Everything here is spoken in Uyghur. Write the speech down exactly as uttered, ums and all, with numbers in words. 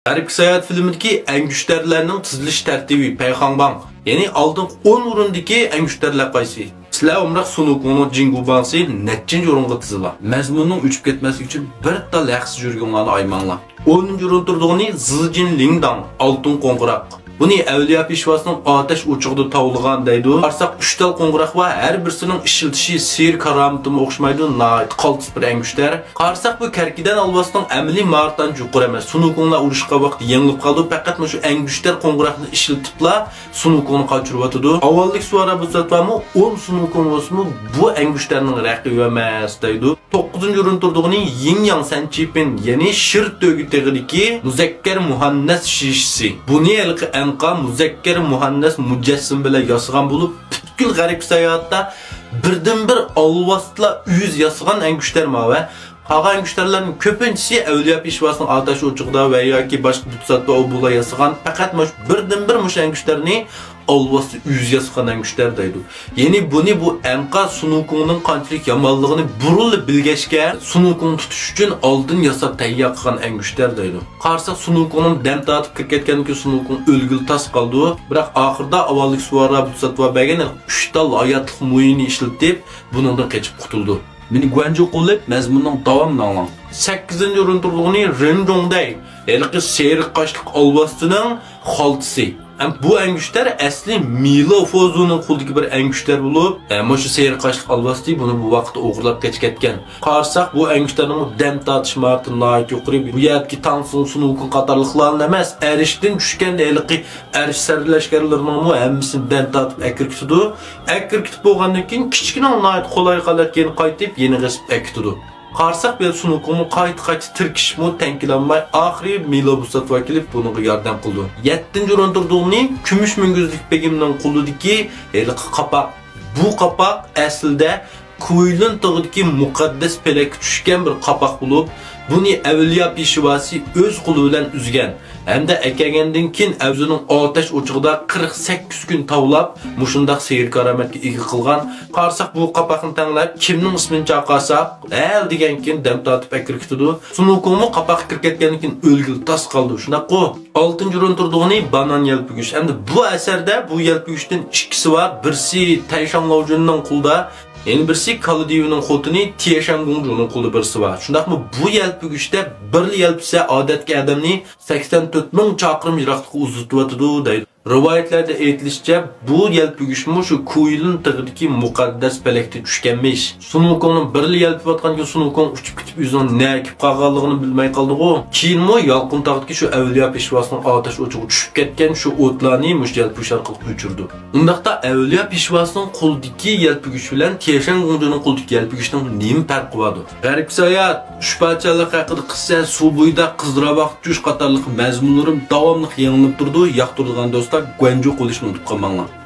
غەربكە ساياھەت فىلىمىدىكى ئەنگۈشتەرلەرنىڭ تىزىلىش تەرتىپى، پەيخاڭباڭ، يەنى ئالدىنقى ئون ئورۇندىكى ئەنگۈشتەرلەر قايسى؟ سىلەر ئومراق سۇنۇكۇڭنىڭ جىڭگۇباڭسى نەچچىنچى ئورۇنغا تىزىلا؟ مەزمۇننىڭ ئۆچۈپ كەتمەسلىكى ئۈچۈن بىر تال ھەقسىز يۈرگۈڭلارنى ئايىماڭلار. ئونىنچى ئورۇندا تۇرىدىغىنى زىجىن لىڭداڭ، ئالتۇن قوڭغۇراق. بۇنى ئەۋلىيا پېشۋاسىنىڭ ئاتەش ئوچىقىدا تاۋلىغان دەيدۇ. قارىساق، ئۈچ تال قوڭغۇراق بار، ھەر بىرسىنىڭ ئىشلىتىشى سېھىر كارامىتىمۇ ئوخشىمايدۇ، ناھايىتى قالتىس بىر ئەنگۈشتەر. قارىساق، بۇ كەركىدەن ئالۋاستىنىڭ ئەمەلىي ماھارىتى ئانچە يۇقىرى ئەمەس. سۇنۇكۇڭلار ئۇرۇشقان ۋاقىتتا يېڭىلىپ قالىدۇ، پەقەت مۇشۇ ئەنگۈشتەر قوڭغۇراقنى ئىشلىتىپلا سۇنۇكۇڭنى قاچۇرۇۋاتىدۇ. ئاۋۋاللىق سۇۋارا بۇتساتۋامۇ ئون سۇنۇكۇڭ بولسىمۇ بۇ ئەنگۈشتەرنىڭ رەقىبى ئەمەس دەيدۇ. توققۇزىنچى ئورۇندا تۇرىدىغىنى يىڭياڭ سەنچىپىن، يەنى شىر تۆگە تېغىدىكى مۇزەككەر مۇھەننەس شىشىسى. بۇنى ھېلىقى ئەنقا مۇزەككەر مۇھەننەس مۇجەسسىمە بىلەن ياسىغان بولۇپ، پۈتكۈل غەربكە ساياھەتتە بىردىنبىر ئالۋاستىلا ئۆزى ياسىغان ئەنگۈشتەر ماۋۇ. قالغان ئەنگۈشتەرلەرنىڭ كۆپىنچىسى ئەۋلىيا پېشۋاسىنىڭ ئاتەش ئوچىقىدا ۋە ياكى باشقا بۇتساتۋا ئوبۇلا ياسىغان، پەقەت مۇشۇ بىردىنبىر مۇشۇ ئەنگۈشتەرنى ئالۋاستى ئۆزى ياسىغان ئەنگۈشتەر دەيدۇ. يەنى بۇنى بۇ ئەنقا سۇنۇكۇڭنىڭ قانچىلىك يامانلىقىنى بۇرۇنلا بىلگەچكە، سۇنۇكۇڭ تۇتۇش ئۈچۈن ئالدىن ياساپ تەييار قىلغان ئەنگۈشتەر دەيدۇ. قارىساق، سۇنۇكۇڭنىڭ دەم تارتىپ كىرىپ كەتكەندىن كېيىن سۇنۇكۇڭ ئۆلگىلى تاس قالىدۇ. بىراق ئاخىرىدا ئاۋۋاللىق سۇۋارا بۇتساتۋا بەرگەن ئۈچ تال ھاياتلىق مويىنى ئىشلىتىپ، بۇنىڭدىن قېچىپ قۇتۇلىدۇ. مېنى گۇەنجۇ قوللاپ، مەزمۇننىڭ داۋامىنى ئاڭلاڭ. سەككىزىنچى ئورۇندا تۇرىدىغىنى رېن جوڭدەي. ھېلىقى سېرىق قاشلىق ئالۋاستىنىڭ خالتىسى. ھەم بۇ ئەنگۈشتەر ئەسلى مىلو فوزۇنىڭ قولىدىكى بىر ئەنگۈشتەر بولۇپ، ئە، مۇشۇ سېرىق قاشلىق ئالۋاستى بۇنى بۇ ۋاقىتتا ئوغرىلاپ قېچىپ كەتكەن. قارىساق، بۇ ئەنگۈشتەرنىڭ دەم تارتىش ماھارىتى ناھايىتى يۇقىرى. بۇ يەردىكى تاڭسۇڭ سۇنۇكۇڭ قاتارلىقلارلا ئەمەس، ئەرشتىن چۈشكەن ھېلىقى ئەرش سەرلەشكەرلىرىنىڭمۇ ھەممىسىنى دەم تارتىپ ئەكىرىپ كېتىدۇ. ئەكىرىپ كېتىپ بولغاندىن كېيىن، كىچىككىنە ناھايىتى قولايلىق ھالەتكە يەنە قايتىپ، يەنە غىسىپ ئەكېتىدۇ. قارىساق، بۇ يەردە سۇنۇكۇڭمۇ قايتا-قايتا تىركىشىپمۇ تەڭ كېلەلمەي، ئاخىرى مىلو بۇساتۋا كېلىپ، بۇنىڭغا ياردەم قىلىدۇ. يەتتىنچى ئورۇندا تۇرىدىغىنى كۈمۈش مۈڭگۈزلۈك بېگىمنىڭ قولىدىكى ھېلىقى قاپاق. بۇ قاپاق ئەسلىدە كۇيلىن تېغىدىكى مۇقەددەس پەلەككە چۈشكەن بىر قاپاق بولۇپ، بۇنى ئەۋلىيا پېشۋاسى ئۆز قولى بىلەن ئۈزگەن ھەمدە ئەكەلگەندىن كېيىن ئۆزىنىڭ ئاتەش ئوچىقىدا قىرىق سەككىز كۈن تاۋلاپ، مۇشۇنداق سېھىر كارامەتكە ئىگە قىلغان. قارىساق، بۇ قاپاقنى تەڭلەپ، كىمنىڭ ئىسمىنى چاقىرساق، ھەل دېگەن كېيىن دەم تارتىپ ئەكىرىپ كېتىدۇ. سۇنۇكۇڭمۇ قاپاققا كىرىپ كەتكەندىن كېيىن ئۆلگىلى تاس قالىدۇ، شۇنداققۇ؟ ئالتىنچى ئورۇندا تۇرىدىغىنى بانان يەلپۈگۈچ. ئەمدى بۇ ئەسەردە بۇ يەلپۈگۈچتىن ئىككىسى بار، بىرسى تەيشاڭ لاۋجۈننىڭ قولىدا، يەنە بىرسى كالا دېۋىنىڭ خوتۇنى تيەشەن گۇڭجۇنىڭ قولىدا بىرسى بار. شۇنداقمۇ بۇ يەلپۈگۈچتە بىرلا يەلپۈسە ئادەتتىكى ئادەمنى سەكسەن تۆت مىڭ چاقىرىم يىراقلىققا ئۇزىتىۋاتىدۇ دەيدۇ. رىۋايەتلەردە ئېيتىلىشىچە، بۇ يەلپۈگۈچمۇ شۇ كۇيلىن تېغىدىكى مۇقەددەس پەلەكتە چۈشكەنمىش. سۇنۇكۇڭنىڭ بىرلا يەلپۈۋاتقاندىكىن سۇنۇكۇڭ ئۇچۇپ كېتىپ ئۆزىنىڭ نەگە كېلىپ قالغانلىقىنى بىلمەي قالدىغۇ. كېيىنمۇ يالقۇن تاغدىكى شۇ ئەۋلىيا پېشۋاسىنىڭ ئاتەش ئوچىقىغا چۈشۈپ كەتكەن شۇ ئوتلارنى مۇشۇ يەلپۈگۈچ ئارقىلىق ئۆچۈرىدۇ. ئۇنداقتا ئەۋلىيا پېشۋاسىنىڭ قولىدىكى يەلپۈگۈچ بىلەن تيەشەن گۇڭجۇنىڭ قولىدىكى يەلپۈگۈچنىڭ نېمە پەرقى باردۇ؟ غەربكە ساياھەت، ئۈچ پادىشاھلىق ھەققىدە قىسسە، سۇ بويىدا قىزلار ۋاقىت چۈش قاتارلىق مەزمۇنلىرىم داۋاملىق يېڭىلىنىپ تۇرىدۇ. ياقتۇرىدىغان دوستلار گۇەنجۇ قويۇشنى ئۇنتۇپ قالماڭلار.